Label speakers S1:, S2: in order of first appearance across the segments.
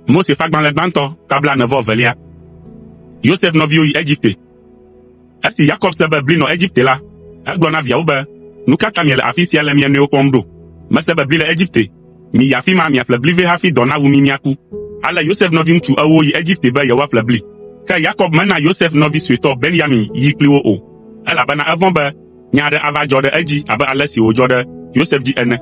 S1: Mose ƒe agbalẽ gbãtɔ ta blaene-vɔ-evelia. Yosef nɔviwo yi Egipte. Esi Yakob se be bli nɔ Egipte la, egblɔ na viawo be, “Nu ka ta miele afi sia le mia nɔewo kpɔm ɖo? Mese be bli le Egipte. Miyi afi ma miaƒle bli vɛ hafi dɔ nawu mi miaku.” Ale Yosef nɔviŋutsu ewo yi Egipte be yewoaƒle bli. Ke Yakob mena Yosef nɔvi suetɔ Benyamin yi kpli wo o, elabena evɔ̃ be nya aɖe ava dzɔ ɖe edzi abe ale si wòdzɔ ɖe Yosef dzi ene.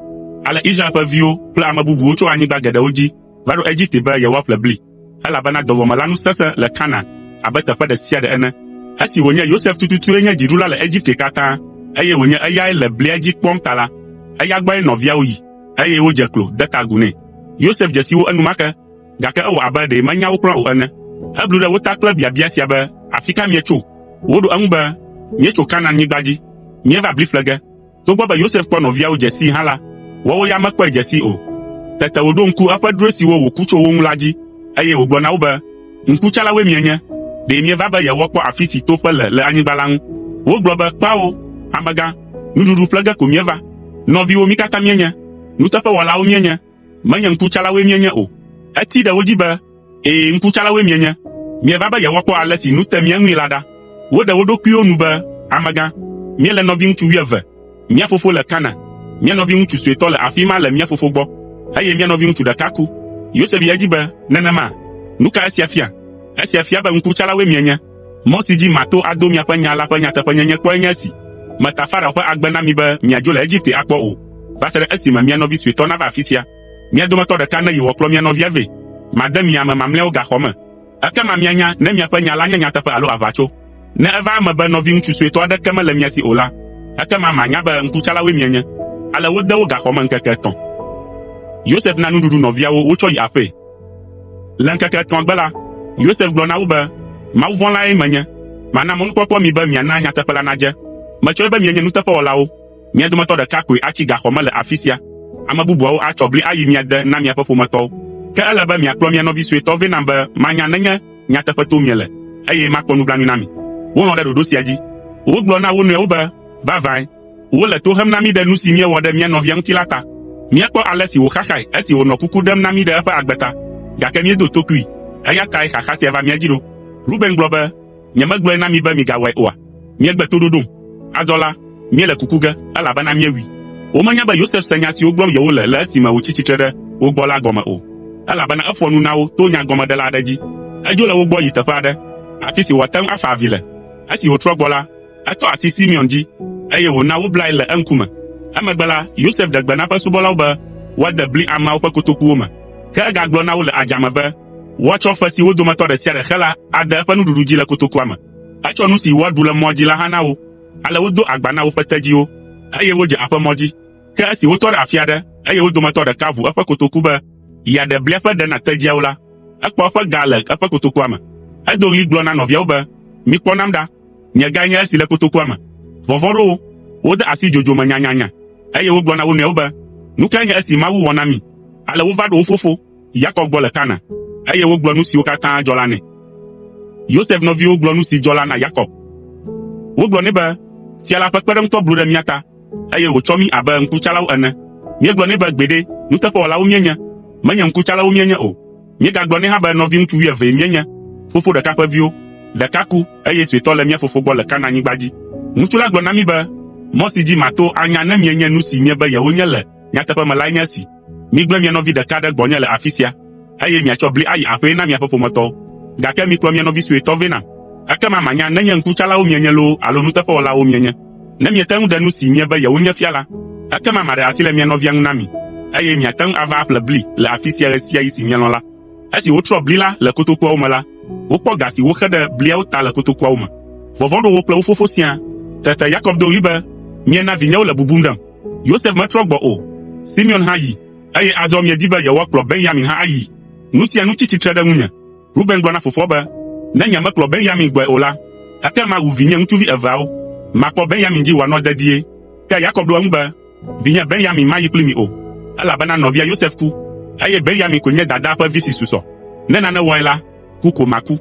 S1: Ale Israel ƒe viwo kple ame bubuwo tso anyigba geɖewo dzi va ɖo Egipte be yewoaƒle bli, elabena dɔwuame la nu sesẽ le Kanaan abe teƒe ɖe sia ɖe ene. Esi wònye Yosef tututue nye dziɖula le Egipte katã, eye wònye eyae le blia dzi kpɔm ta la, eya gbɔe nɔviawo yi, eye wodze klo de ta agu nɛ. Yosef dze si wo enumake, gake ewɔ abe ɖe menya wo kura o ene. Eblu ɖe wo ta kple biabia sia be, “Afi ka mietso?” Woɖo eŋu be, “Míetso Kanaanyigba dzi. Míeva bli ƒle ge.” Togbɔ be Yosef kpɔ nɔviawo dze sii hã la, woawo ya mekpɔe dze sii o. Tete wòɖo ŋku eƒe drɔ̃e siwo wòku tso wo ŋu la dzi, eye wògblɔ na wo be, “Ŋkutsalawoe mienye! Ɖe mieva be yewoakpɔ afi si toƒe le le anyigba la ŋu?” Wogblɔ be, “Kpao, amegã, nuɖuɖu ƒle ge ko míeva. Nɔviwo mí katã míenye, nuteƒewɔlawo míenye, menye ŋkutsalawoe míenye o.” Eti ɖe wo dzi be, “Ɛ̃, ŋkutsalawoe mienye. Mieva be yewoakpɔ ale si nu te mía ŋui la ɖa.” Woɖe wo ɖokuiwo nu be, “Amegã, míele nɔviŋutsu wuieve. Mía fofo le Kanaan. Mía nɔviŋutsu suetɔ le afi ma le mía fofo gbɔ, eye mía nɔviŋutsu ɖeka ku.” Yosef yi edzi be, “Nenema? Nu ka esia fia? Esia fia be ŋkutsalawoe mienye. Mɔ si dzi mato ado miaƒe nya la ƒe nyateƒenyenye kpɔe nye esi: Meta Farao ƒe agbe na mi be miadzo le Egipte akpɔ o, va se ɖe esime mia nɔvi suetɔ nava afi sia. Mia dometɔ ɖeka neyi wòakplɔ mia nɔvia vɛ. Made mi ame mamlɛawo gaxɔ me. Ekema mianya ne miaƒe nya la nye nyateƒe alo aʋatso. Ne eva eme be nɔviŋutsu suetɔ aɖeke mele mia si o la, ekema manya be ŋkutsalawoe mienye. Ale wode wo gaxɔ me ŋkeke etɔ̃. Yosef na nuɖuɖu nɔviawo wotsɔ yi aƒee. Le ŋkeke etɔ̃a gbe la, Yosef gblɔ na wo be, “Mawuvɔ̃lae menye. Mana mɔnukpɔkpɔ mi be miana nyateƒe la nadze. Metsɔe be mienye nuteƒewɔlawo. Mia dometɔ ɖeka koe atsi gaxɔ me le afi sia. Ame bubuawo atsɔ bli ayi mia de na miaƒe ƒometɔwo. Ke ele be miakplɔ mia nɔvi suetɔ vɛ nam be manya nenye nyateƒe tom miele, eye makpɔ nublanui na mi.” Wolɔ̃ ɖe ɖoɖo sia dzi. Wogblɔ na wo nɔewo be, “Vavãe, wole to hem na mí ɖe nu si míewɔ ɖe mía nɔvia ŋuti la ta. Míekpɔ ale si wòxaxae esi wònɔ kuku ɖem na mí ɖe eƒe agbe ta, gake míedo tokui, eya tae xaxa sia va mía dzi ɖo.” Ruben gblɔ be, “Nyemegblɔe na mi be migawɔe oa? Miegbe toɖoɖom. Azɔ la, míele kuku ge, elabena míewui.” Womenya be Yosef se nya siwo gblɔm yewole le esime wòtsi tsitre ɖe wo gbɔ la gɔme o, elabena eƒoa nu na wo to nyagɔmeɖela aɖe dzi. Edzo le wo gbɔ yi teƒe aɖe, afi si wòate ŋu afa avi le. Esi wòtrɔ gbɔ la, etɔ asi Simeon dzi, eye wòna woblae le eŋkume. Emegbe la, Yosef ɖe gbe na eƒe subɔlawo be woade bli ameawo ƒe kotokuwo me. Ke egagblɔ na wo le adzame be woatsɔ fe si wo dometɔ ɖe sia ɖe xe la ade eƒe nuɖuɖu dzi le kotokua me. Etsɔ nu si woaɖu le mɔa dzi la hã na wo. Ale wodo agba na woƒe tedziwo, eye wodze aƒe mɔ dzi. Ke esi wotɔ ɖe afi aɖe, eye wo dometɔ ɖeka ʋu eƒe kotoku be yeaɖe blia ƒe ɖe na tedziawo la, ekpɔ eƒe ga le eƒe kotokua me. Edo ɣli gblɔ na nɔviawo be, “Mikpɔ nam ɖa! Nye gae nye esi le kotokua me.” Vɔvɔ̃ ɖo wo, wode asi dzodzo me nyanyanya, eye wogblɔ na wo nɔewo be, “Nu kae nye esi Mawu wɔ na mí?” Ale wova ɖo wo fofo, Yakob gbɔ le Kanaan, eye wogblɔ nu siwo katã dzɔ la nɛ. Yosef nɔviwo gblɔ nu si dzɔ la na Yakob. Wogblɔ nɛ be, “Fia la ƒe kpeɖeŋutɔ blu ɖe mía ta, eye wòtsɔ mí abe ŋkutsalawo ene. Míegblɔ nɛ be, ‘Gbeɖe, nuteƒewɔlawo míenye, menye ŋkutsalawo míenye o. Míegagblɔ nɛ hã be nɔviŋutsu wuievee míenye, fofo ɖeka ƒe viwo. Ɖeka ku, eye suetɔ le mía fofo gbɔ le Kanaanyigba dzi.’ Ŋutsu la gblɔ na mí be, ‘Mɔ si dzi mato anya ne mienye nu si miebe yewonye le nyateƒe me lae nye esi: Migblẽ mia nɔvi ɖeka ɖe gbɔnye le afi sia, eye miatsɔ bli ayi aƒee na miaƒe ƒometɔwo. Gake mikplɔ mia nɔvi suetɔ vɛ nam. Ekema manya nenye ŋkutsalawo mienye loo alo nuteƒewɔlawo mienye. Ne miete ŋu ɖe nu si miebe yewonye fia la, ekema maɖe asi le mia nɔvia ŋu na mi, eye miate ŋu ava aƒle bli le afi sia ɣe sia ɣi si mielɔ̃ la.” Esi wotrɔ bli la le kotokuawo me la, wokpɔ ga si woxe ɖe bliawo ta le kotokuawo me. Vɔvɔ̃ ɖo wo kple wo fofo siaa. Tete Yakob do ɣli be, “Miena vinyewo le bubum ɖem. Yosef metrɔ gbɔ o. Simeon hã yi, eye azɔ miedi be yewoakplɔ Benyamin hã ayii. Nu sia nu tsi tsitre ɖe ŋunye.” Ruben gblɔ na fofoa be, “Ne nyemekplɔ Benyamin gbɔe o la, ekema wu vinye ŋutsuvi eveawo. Makpɔ Benyamin dzi wòanɔ dedie.” Ke Yakob ɖo eŋu be, “Vinye Benyamin mayi kpli mi o, elabena nɔvia Yosef ku, eye Benyamin koe nye dadaa ƒe vi si susɔ. Ne nane wɔe la, ku ko maku.”